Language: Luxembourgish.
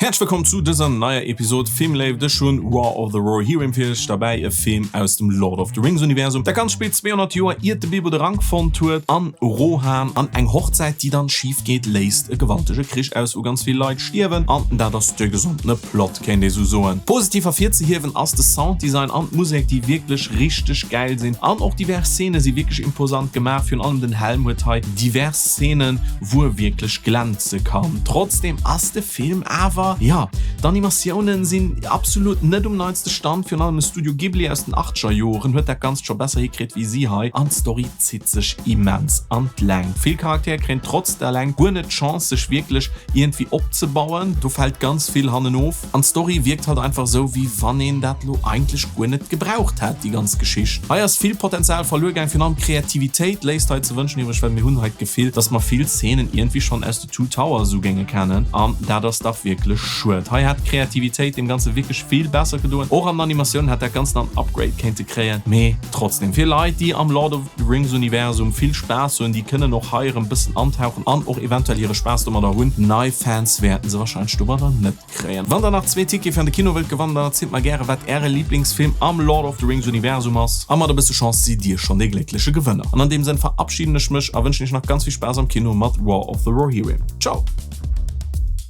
Häerzlech wëllkomm zu dëser neier Episod Filmléift. Ech hunn War of the Rohirrim fir iech derbäi, e Film aus dem Lord of the Rings Universum. Dat Ganzt spillt 200 Joer iert de Bilbo de Rank fonnt huet an Rohan, an eng Hochzäit déi dann schif geet léist e gewaltege Krich aus wou ganz vill Leit stierwen an dat ass de gesamtene Plot kéint ee sou soen. Positiv ervirzehiewen ass de Sounddesign an d'Musek déi wierklech richteg gäil sinn an och divers Szene si wierklech imposant gemaach. Virun allem den Helm huet hei divers Szenen wou e wierklech glänze kann. Trotzdem ass de Film awer, jo, d'Animatiounen sinn absolut net um neitste Stand, virun allem de Studio Ghibli aus den achtzeger Joren huet dat Ganzt scho besser hikritt wéi si hei, an d'Story zitt sech immens an d'Längt. Vill Charaktere kréien trotz der Längt guer net d'Chance sech wierklech iergendwéi opzebauen, do fält ganz vill hannenof an d'Story wierkt halt einfach esou wéi wann een dat lo eigentlech guer net gebraucht hätt, déi ganz Geschicht. Hei ass vill Potenzial verluer gaang, virun allem d'Kreativitéit léisst hei ze wënschen iwwreg, well mir hunn hei d'Gefill, dass mer vill Szenen iergendwéi schonn aus The Two Towers esou géinge kennen an dat ass dach wierklech schued. Hei hätt d'Kreativitéit deem Ganze wierklech vill besser gedoen. Och an den Animatiounen hätt dat Ganzt nach en Upgrade kéinte kréien. Mee trotzdem, fir Leit déi am Lord of the Rings Universum vill Spaass hunn, déi kënnen och hei erëm bëssen antauchen an och eventuell hire Spaass domadder hunn. Nei Fans wäerten se wahrscheinlech domadder net. Kréien. Wann der nach zwee Tickete fir an de Kino wëllt gewannen, dann erzielt mer gäre wat äre Liblingsfilm am Lord of the Rings Universum ass. A mat e bësse Chance sidd dir schonn dee gléckleche Gewënner. An an deem Sënn verabschiden ech mech a wënschen iech nach ganz vill Spaass am Kino mat War of the Rohirrim. Ciao!